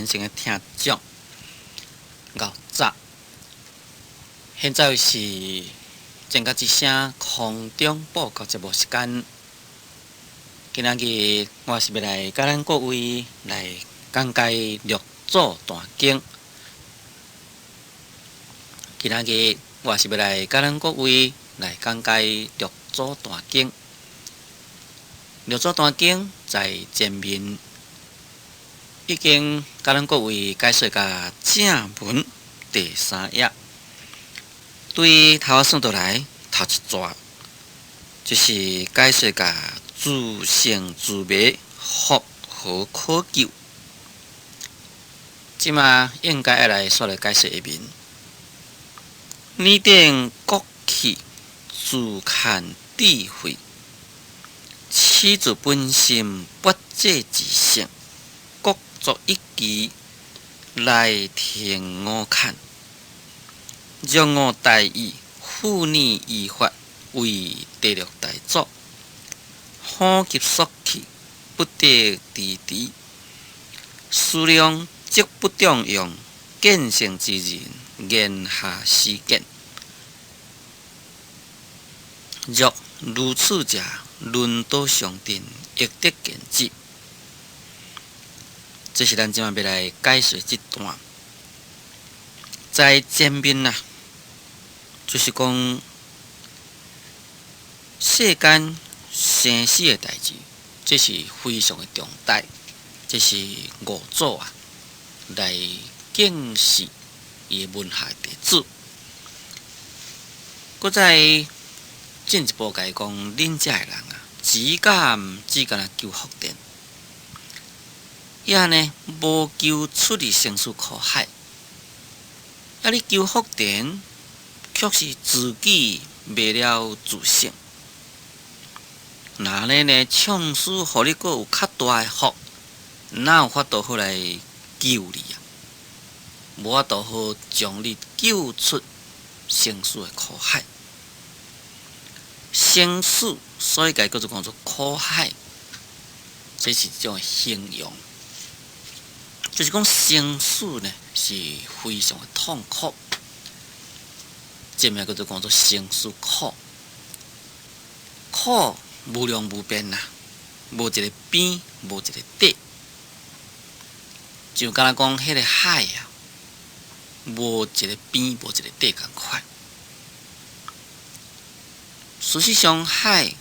虔誠的聽眾，𠢕早。現在是正覺之聲空中報告節目時間。今仔日我是欲來佮咱各位來講解六祖壇經。今仔日我是欲來佮咱各位來講解六祖壇經。六祖壇經在前面已經佮咱各位解說到正文第三頁，對頭仔算倒來頭一逝，就是解說到自性自迷，復何可救？這馬應該愛來煞來解說下面。爾等國器自看智慧，始自本心不借自性，各作一期來聽我看。若悟大義，復擬依法為第六大祖，普及所去，不得遲遲。思量則不中用，見性之人言下思見。若如此者，輪倒上陣，亦得見之。這是咱這馬欲來解說這段。在前面啊，就是講世間生死的代誌，這是非常的重大，這是五祖啊來警示伊的門下弟子。閣再進一步共伊講，恁遮的人啊，只敢只干焦求福田，也呢無求出離生死苦海。啊！你求福田，卻是自己迷了自性。若按呢呢，創始予你閣有較大的福，哪有法度好來救你啊？無法度好將你救出生死的苦海。生死所以共叫做講做苦海，這是一種形容，就是講生死呢是非常的痛苦。這名叫做講做生死苦，苦無量無邊啦，無一个邊，無一个底，就敢若講彼个海啊，無一个邊，無一个底仝款。事實上，海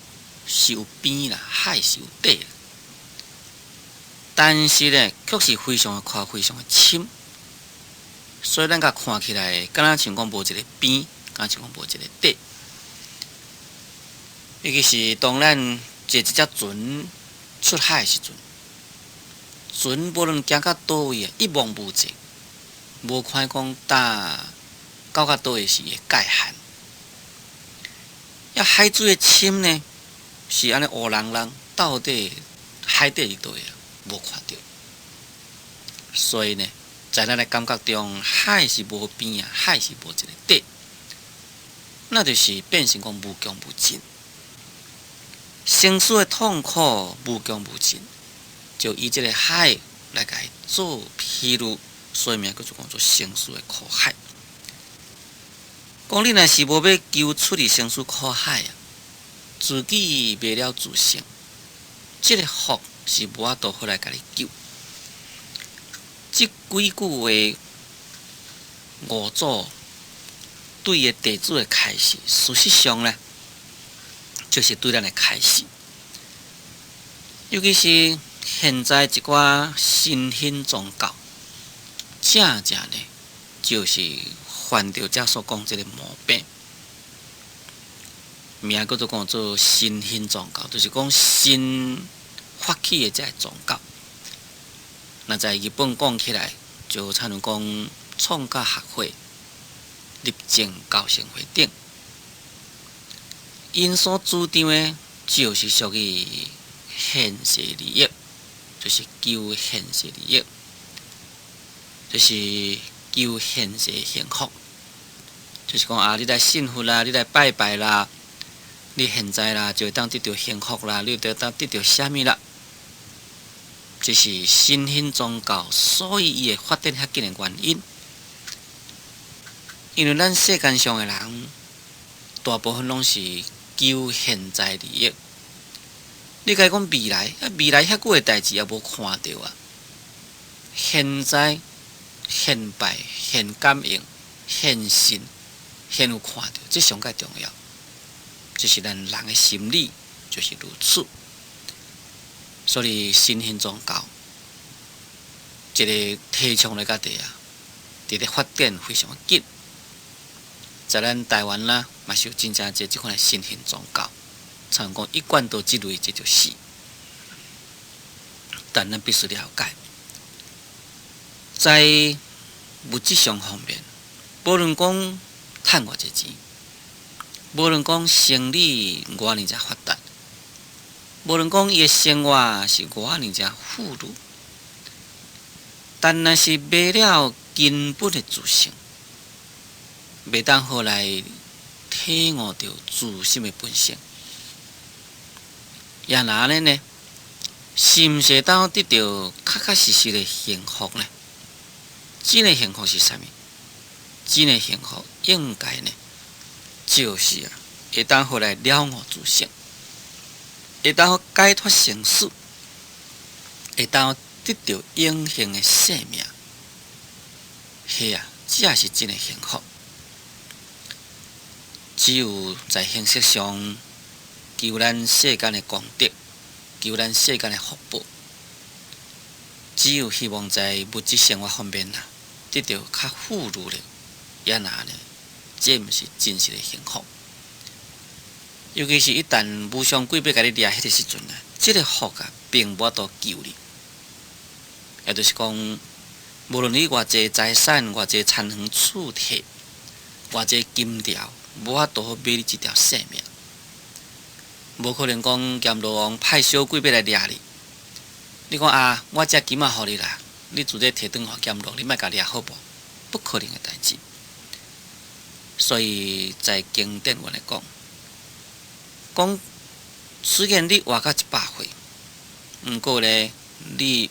是有邊啦，海是有底啦，但是呢，卻是非常的寬，非常的深，所以咱共看起來，敢若像講無一个邊，敢若像講無一个底。尤其是當咱坐這隻船出海的時陣，船無論行到佗位啊，一望無際，無看講佗到較佗位是伊的界限。啊，海水的深呢，是按呢烏癢癢，到底海底佇佗位啊，無看著。所以呢，在咱的感覺中，海是無邊啊，海是無一个底，那就是變成講無窮無盡。生死的痛苦無窮無盡，就以這个海來共伊做譬喻，所以名叫做講做生死的苦海。講你若是無欲求出離生死苦海啊，自己迷了自性，這个福是無法度好來共你救。這幾句話，五祖對伊弟子的開示，事實上呢，就是對咱的開示。尤其是現在一寡新興宗教，正正呢，就是犯著遮所講這个毛病，名叫做講做新興宗教，就是講新發起的這个宗教。若在日本講起來，就親像講創價學會、立正教聖會等，𪜶所主張的，就是屬於現世利益，就是求現世利益，就是求現世幸福，就是講啊，你來信佛啦，你來拜拜啦，你現在啦就會當得著幸福啦，你就會當得著啥物啦。這是新興宗教，所以伊會發展遐緊的原因。因為咱世間上的人，大部分攏是求現在利益。你共伊講未來，啊未來遐久的代誌也無看著啊。現在、現拜、現感應、現信、現有看著，這上蓋重要。這是咱人的心理，就是如此。所以新興宗教，這个提倡來到底啊，佇咧發展非常緊。在咱台灣啦，嘛是有真正濟這款的新興宗教，像講一貫道這類，這就是。但咱必須了解，在物質上方面，無論講趁偌濟錢，無論講生理偌爾濟發達，無論講伊的生活是偌爾濟富裕，但若是迷了根本的自性，袂當好來體悟著自心的本性，也若按呢呢，是毋是會當得著確確實實的幸福呢？真的幸福是啥物？真的幸福應該呢，就是啊，會當好來了悟自性，會當好解脫生死，會當得著永恆的生命。彼啊，才是真的幸福。只有在形式上求咱世間的功德，求咱世間的福報，只有希望在物質生活方面啊，得著較富裕的，也若呢，這毋是真實的幸福。尤其是一旦無常鬼欲共你掠彼个時陣啊，這个福啊，並無法度救你。也就是講，無論你偌濟財產、偌濟田園厝宅、偌濟金條，無法度買你這條性命。無可能講閻羅王派小鬼欲來掠你，你講啊，我這金仔予你啦，你直接提轉予閻羅，你莫共掠好無？不可能的代誌。所以在經典內講，講雖然你活到100歲，毋過咧，你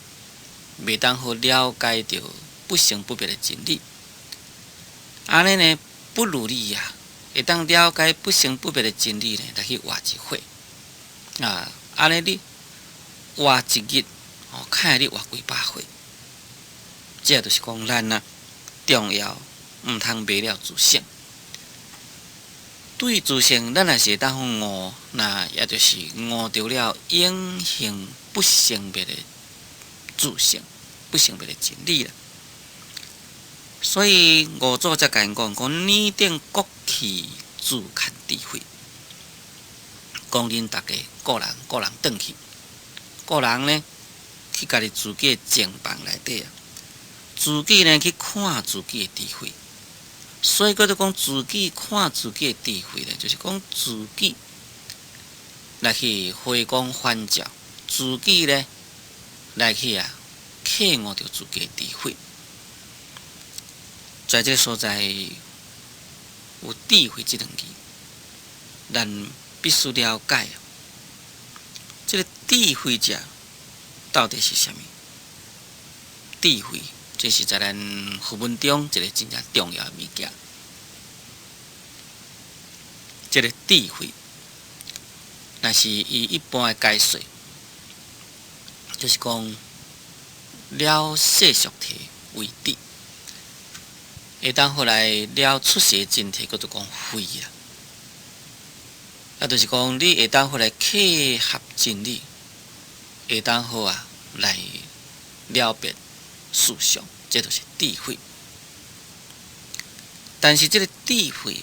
袂當好了解著不生不滅的真理。按呢呢，不如你啊，會當了解不生不滅的真理呢，來去活一歲。啊，按呢你活一日，哦，較你活幾百歲。這就是講咱啊，重要毋通迷了自性。對自性，咱若是會當好悟，那也就是悟著了永恆不生滅的自性，不生滅的真理啦。所以五祖才共𪜶講，講爾等各去自契智慧，講恁逐家各人各人轉去，各人呢去家己自己的淨房內底啊，自己呢去看自己的智慧。所以叫做講自己看自己的智慧呢，就是講自己來去回光返照，自己呢來去啊，契悟著自己的智慧。在這个所在有智慧這兩字，咱必須了解，這个智慧者到底是啥物？智慧，這是在咱佛門中一个真正重要的物件。這个智慧，若是以一般的解說，就是講了世俗諦為智，會當好來了出世真諦，叫做講慧啦。啊，就是講你會當好來契合真理，會當好啊來了別事相，這就是智慧。但是這个智慧，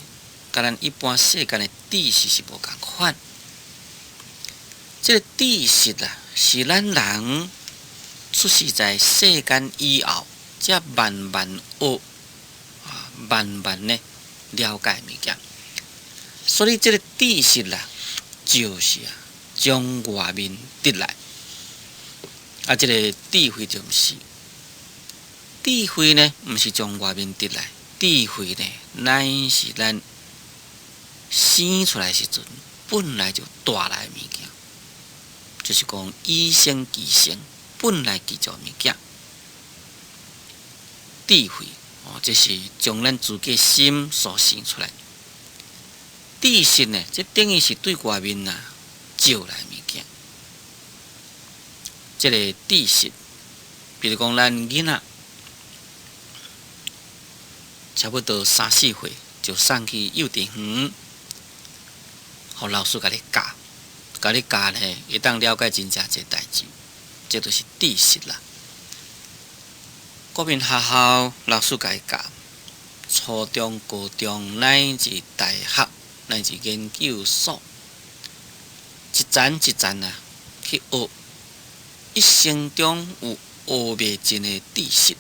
佮咱一般世間的知識是無仝款。這个知識啊，是咱人出世在世間以後，才慢慢學，啊，慢慢呢了解物件。所以這个知識啦，就是啊，從外面得來。啊，這个智慧就毋是。智慧呢，毋是從外面得來，智慧呢，乃是咱生出來時陣本來就帶來的物件，就是講以生其成。本來具足物件。智慧哦，這是將咱自己心所生出來。知識呢，這等於是對外面啊借來物件。這個知識，比如講咱囡仔，差不多三四歲就送去幼稚園，予老師共你教，共你教呢，會當了解真正濟代誌，這就是知識啦。國民學校老師共伊教，初中、高中乃至大學乃至研究所，一層一層啊去學，一生中有學袂盡的知識，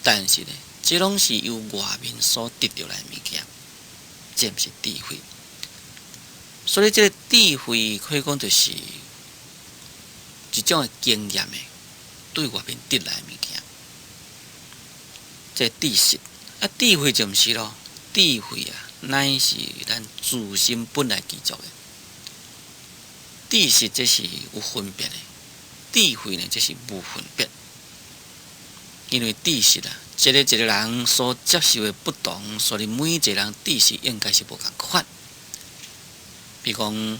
但是呢，這攏是由外面所得著來物件，這毋是智慧。所以，這个智慧可以講就是一種的經驗的，對外面得來的物件。這知識啊，智慧就毋是咯。智慧啊，乃是咱自心本來具足的。知識這是有分別的，智慧呢，這是無分別。因為知識啊，一个一个人所接受的不同，所以每一個人知識應該是無仝款。比如講，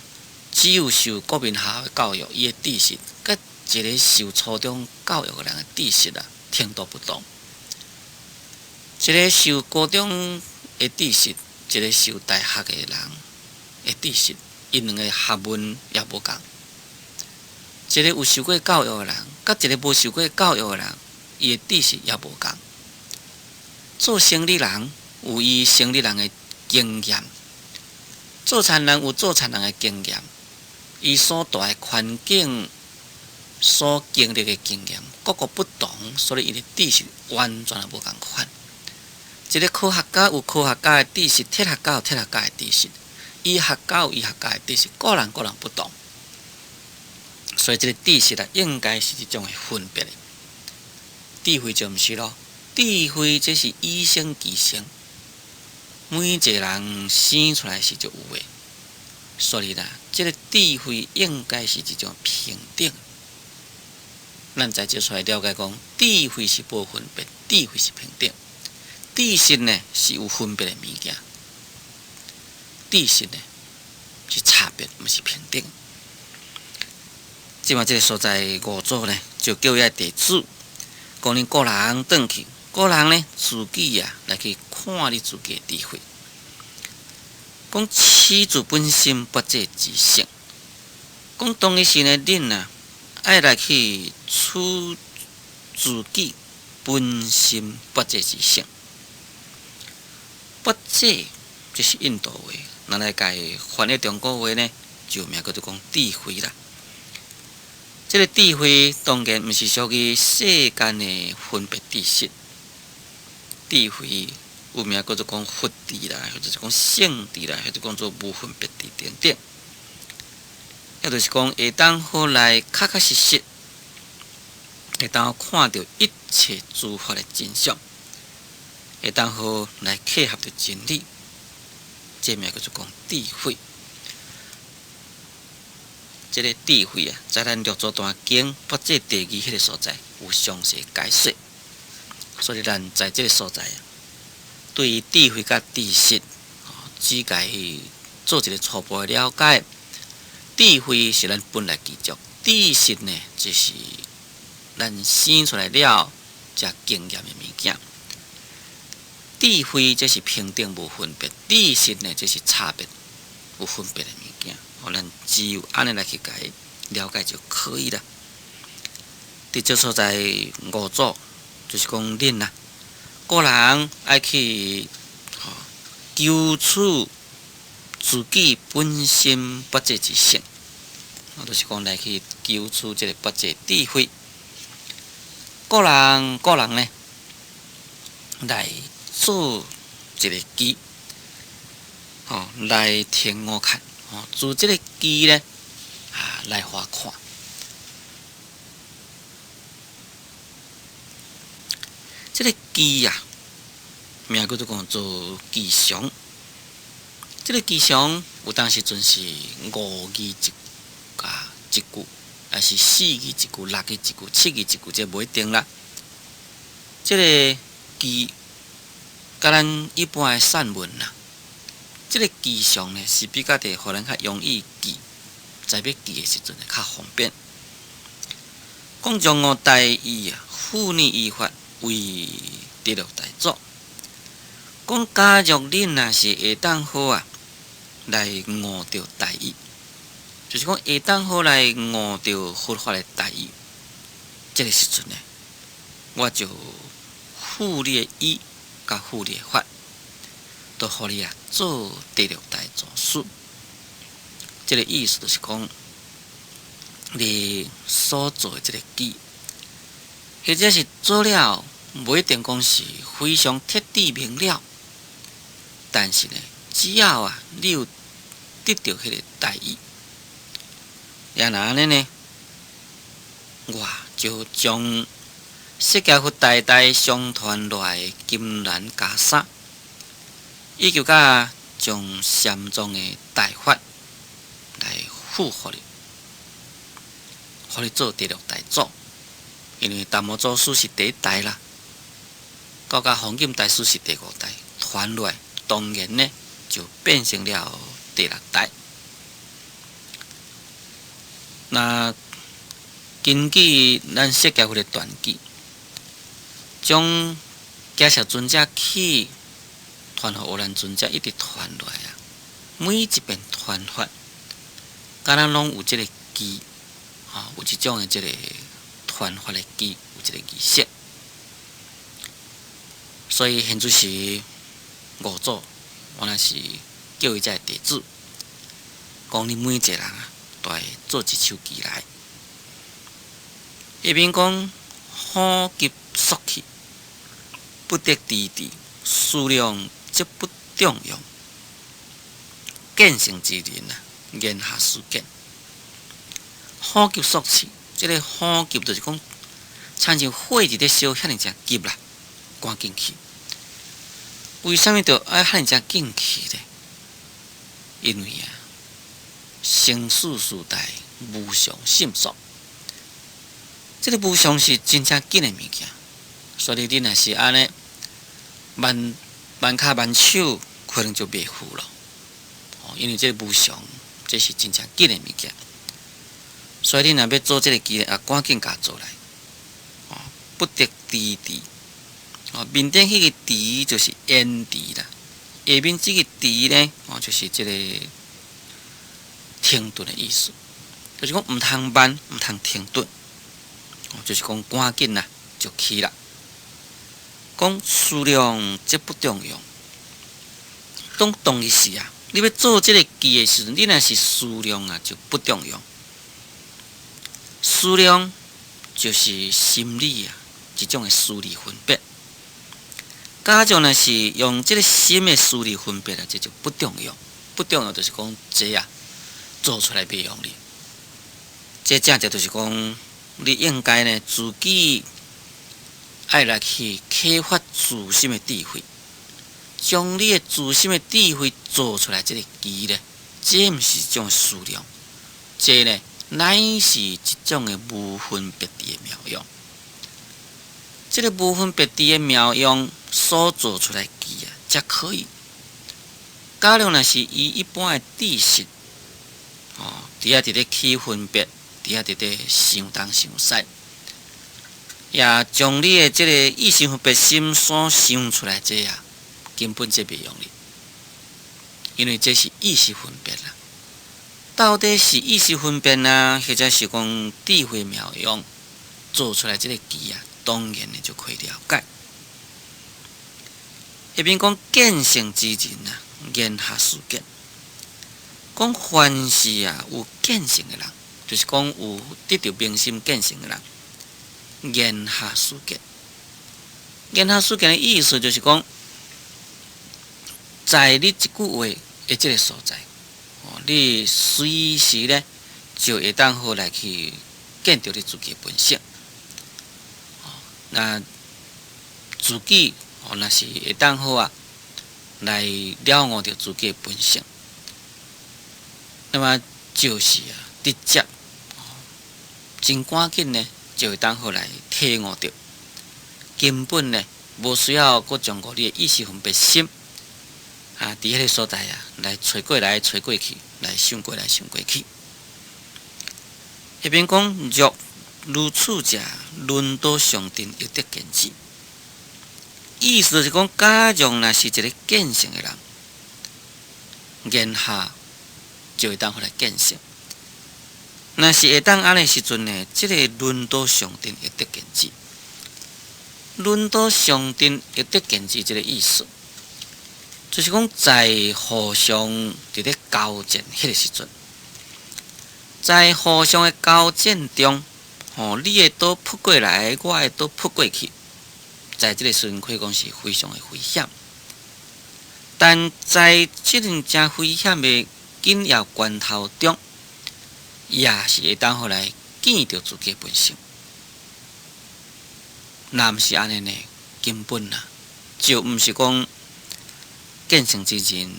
只有受國民學校的教育，伊的知識，佮一个受初中教育的人的知識啊，程度不同。一个受高中的知識，一个受大學的人的知識，𪜶兩个學問也無仝。一个有受過教育的人，佮一个無受過教育的人，伊的知識也無仝。做生理人有伊生理人的經驗，做田人有做田人的經驗，伊所蹛的環境、所經歷的經驗，各個不同，所以伊的知識完全也無仝款。一个科學家有科學家的知識，哲學家有哲學家的知識，醫學家有醫學家的知識，各人各人不同，所以這个知識啊，應該是一種的分別的。智慧就毋是咯，智慧這是與生俱生，每一個人生出來時就有的，所以啦，這个智慧應該是一種平等。咱在這出來了解講，智慧是無分別，智慧是平等。知識呢是有分別的物件，知識呢是差別，毋是平等。這馬這个所在五祖呢，就叫遐弟子，講恁各人轉去，各人呢自己啊來去看你自己的智慧。講取自本心不這之性，講當彼時呢，恁啊愛來去取自己本心不這之性。不這，這是印度話，咱來共翻譯中國話呢，就名叫做講智慧啦。這个智慧當然毋是屬於世間的分別知識，智慧有名叫做講佛智啦，或者是講聖智啦，或者講做無分別智等等。也就是講，會當好來確確實實，會當看著一切諸法的真相。會當好來契合著真理，這名叫做講智慧。這个智慧啊，在咱六祖壇經跋這第二彼个所在有詳細解說，所以咱在這个所在啊，對於智慧佮知識，只共伊做一个初步的了解。智慧是咱本來具足，知識呢，就是咱生出來了才經驗的物件。智慧這是平等無分別，知識呢這是差別有分別的物件。咱只有按呢來去共伊了解就可以了。佇這所在五祖就是講恁啊，各人愛去求取自己本身不這之性，就是講來去求取這个不這智慧。各人各人呢來做一个機，吼來聽我看，吼做這个機呢，啊來予我看。這个機啊，名叫做講做機常。這个機常有當時陣是五義一啊一句，抑是四字一句、六字一句、七字一句，這無一定啦。這个偈，佮咱一般的散文啦，這个偈上呢是比較佇予咱較容易記，在欲記的時陣較方便。講將悟大義啊，付你一法為第六大祖。講假若恁若是會當好啊，來悟著大義，就是講會當好來悟著佛法的大義，這个時陣呢，我就付你的衣，佮付你的法，都予你啊做第六代祖師。這个意思就是講，你所做的這个偈，或者是做了，無一定講是非常徹底明了，但是呢，只要啊，你有得著彼个大義，也若按呢呢，我就將釋迦佛代代相傳落來的金鑾袈裟，以及佮將禪宗的大法來付予你，予你做第六代祖。因為達摩祖師是第一代啦，到佮弘忍大師是第五代，傳落來當然呢就變成了第六代。那根據咱釋迦佛的傳記，將迦葉尊者去傳予阿難尊者，一直傳落來啊。每一遍傳法，敢若攏有這个偈，吼，有這種的這个傳法的偈，有這个儀式。所以現在是五祖，原來是叫伊這个弟子，講你每一个人啊，都愛做一首偈來。下面講火急速去，不得遲滯，思量則不中用。見性之人啊，言下思見。火急速去，這个火急就是講，親像火佇咧燒，遐爾正急啦，趕緊去。為啥物著愛遐爾正緊去咧？因為啊，生死時代無常迅速，這个無常是真正緊的物件，所以你若是按呢慢慢跤慢手，可能就袂赴咯。因為這个無常，這是真正緊的物件，所以你若欲做這个偈，啊，趕緊共做來，哦，不得遲滯。哦，面頂彼个遲就是延遲啦，下面這个滯呢，哦，就是這个停頓的意思，就是講毋通慢，毋通停頓，哦，就是講趕緊啦，就去啦。講思量則不中用，當當時啊，你欲做這个偈的時陣，你若是思量啊，就不中用。思量就是心理啊，一種的思慮分別。假如若是用這个心的思慮分別啊，這就不中用。不中用就是講這啊，做出來袂用哩。這正正就是講，你應該呢，自己愛來去啟發自心的智慧，將你的自心的智慧做出來，這个偈呢，這毋是一種思量，這呢乃是一種的無分別智的妙用。這个無分別智的妙用所做出來偈啊，才可以。假如若是以一般的知識，哦，佇遐佇咧起分別，佇遐佇咧想東想西，也將你的這个意識分別心所想出來這啊，根本這袂用哩，因為這是意識分別啦。到底是意識分別啊，或者是講智慧妙用做出來這个偈啊，當然呢就可以了解。下面講見性之人啊，言下思見。講凡是啊有見性的人，就是講有得著明心見性的人，言下思見。言下思見的意思就是講，在你這句話的這个所在，哦，你隨時呢就會當好來去見著你自己的本性。那自己哦，若是會當好啊，來了悟著自己的本性，那麼就是啊，直接真趕緊呢，就會當予來體悟著。根本呢，無需要閣將過你的意識分別心啊，佇彼个所在啊，來揣過來揣過去，來想過來想過去。彼邊講若如此者，輪刀上陣亦得見智。意思就是講，假若若是一个見性的人，言下就會當予來見性。若是會當按呢時陣呢，這个輪刀上陣會得見智。輪刀上陣會得見智，這个意思，就是講在互相佇咧交戰彼个時陣，在互相的交戰中，吼，你的刀撲過來，我的刀撲過去，在這个時陣可以講是非常的危險。但在這陣誠危險的緊要關頭中，也是會當予來見著自己本性。若毋是按呢呢，根本啊，就毋是講見性之人，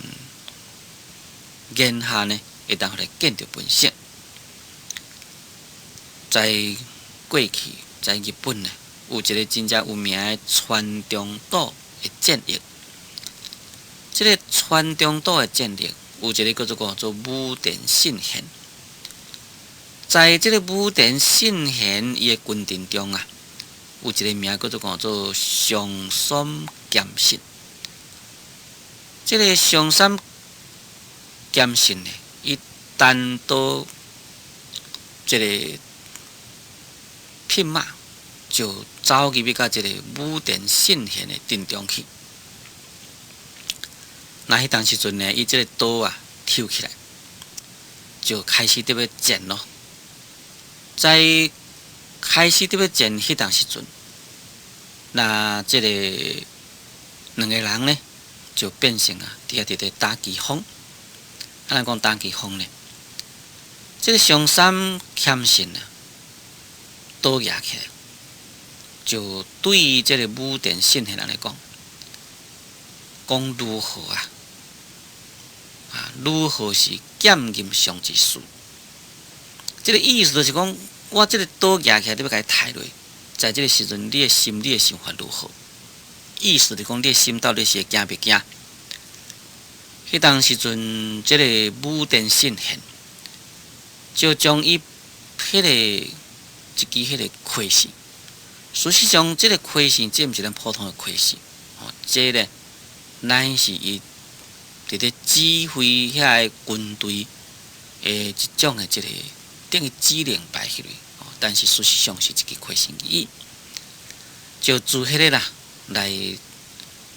言下呢會當予來見著本性。在過去，在日本呢，有一个真正有名的川中島的戰役。這个川中島的戰役，有一个叫做做武田信玄。在這个武田信玄伊的軍陣中啊，有一个名叫做做上杉謙信。這个上杉謙信呢，伊單刀這个匹馬就走入去到這个武田信玄的陣中去。那彼當時陣呢，伊這个刀啊抽起來，就開始佇欲戰囉。在開始佇欲戰彼當時陣，那這个兩个人呢，就變成啊，佇遐佇咧打機鋒。按怎講打機鋒呢？這个上杉謙信啊，刀舉起來，就對這个武田信玄人來講，講如何啊？啊，如何是劍刃傷之事？這个意思就是講，我這个刀舉起來，欲共伊刣落，在這个時陣，你的心，你的想法如何？意思就是講，你的心到底是會驚袂驚？彼當時陣，這个武田信玄就將伊彼个一支彼个盔線，事實上，這个盔線這毋是咱普通的盔線，哦，這个乃是伊佇咧指揮遐个軍隊的一種的這个等於指令牌彼類，哦，但是事實上是一支盔線而已，就自彼个啦來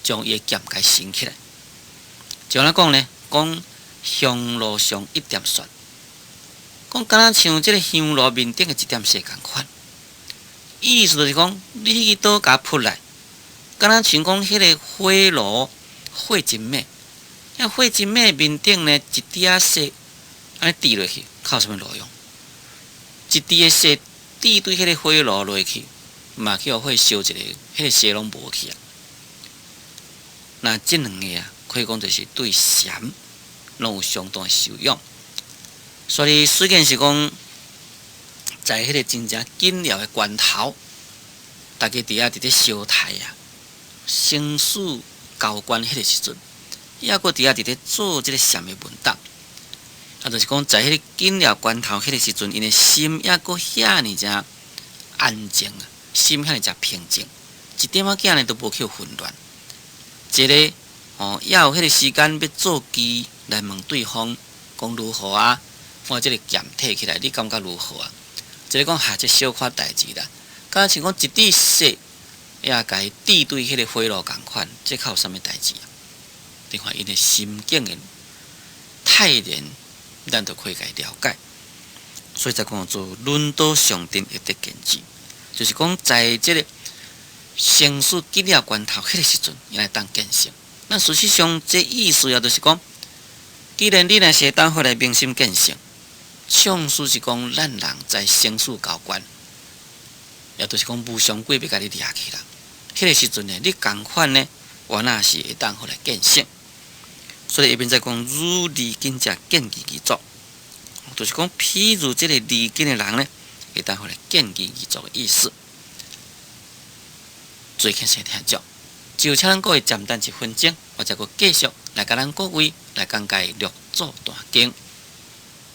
將伊的劍共升起來。就按怎講呢？講香爐上一點雪，講敢若像這个香爐面頂的一點雪仝款。意思就是講，你彼支刀共撲來，敢若像講彼个火爐火真猛，遐火真猛面頂呢一滴仔雪，按呢滴落去，較有啥物路用？一滴的雪滴對彼个火爐落去，嘛去予火燒一个，彼个雪攏無去啊。那這兩个啊，可以講就是對禪攏有相當的修養。所以雖然是講，在彼个真正緊要的關頭，大家佇遐佇咧相刣啊，生死交關彼个時陣，抑閣佇遐佇咧做這个禪的問答。啊，就是講在彼个緊要關頭彼个時陣，𪜶的心抑閣遐爾正安靜啊，心遐爾正平靜，一點仔仔呢都無去混亂。一个哦，猶有彼个時間欲做機來問對方講如何啊？我這个劍提起來，你感覺如何啊？一个講哈，這小可代誌啦，敢若像講一滴雪，也共伊滴對彼个火爐仝款，這較有啥物代誌啊？你看𪜶的心境的泰然，咱就可以共伊了解。所以才講做輪刀上陣會得見智，就是講在這个生死緊要關頭彼个時陣，𪜶會當見性。那事實上，這意思也就是講，既然你若是會當予來明心見性，縱使是講咱人在生死交關，也就是講無常鬼欲共你掠去啦。彼个時陣呢，你仝款呢，原來是會當予來見性。所以彼邊才講，如利根者見義而作，就是講，譬如這个利根的人呢，會當予來建議去做的意思。最虔誠聽眾，就請咱各位暫等一分鐘，我再閣繼續來共咱各位來講解六祖壇經。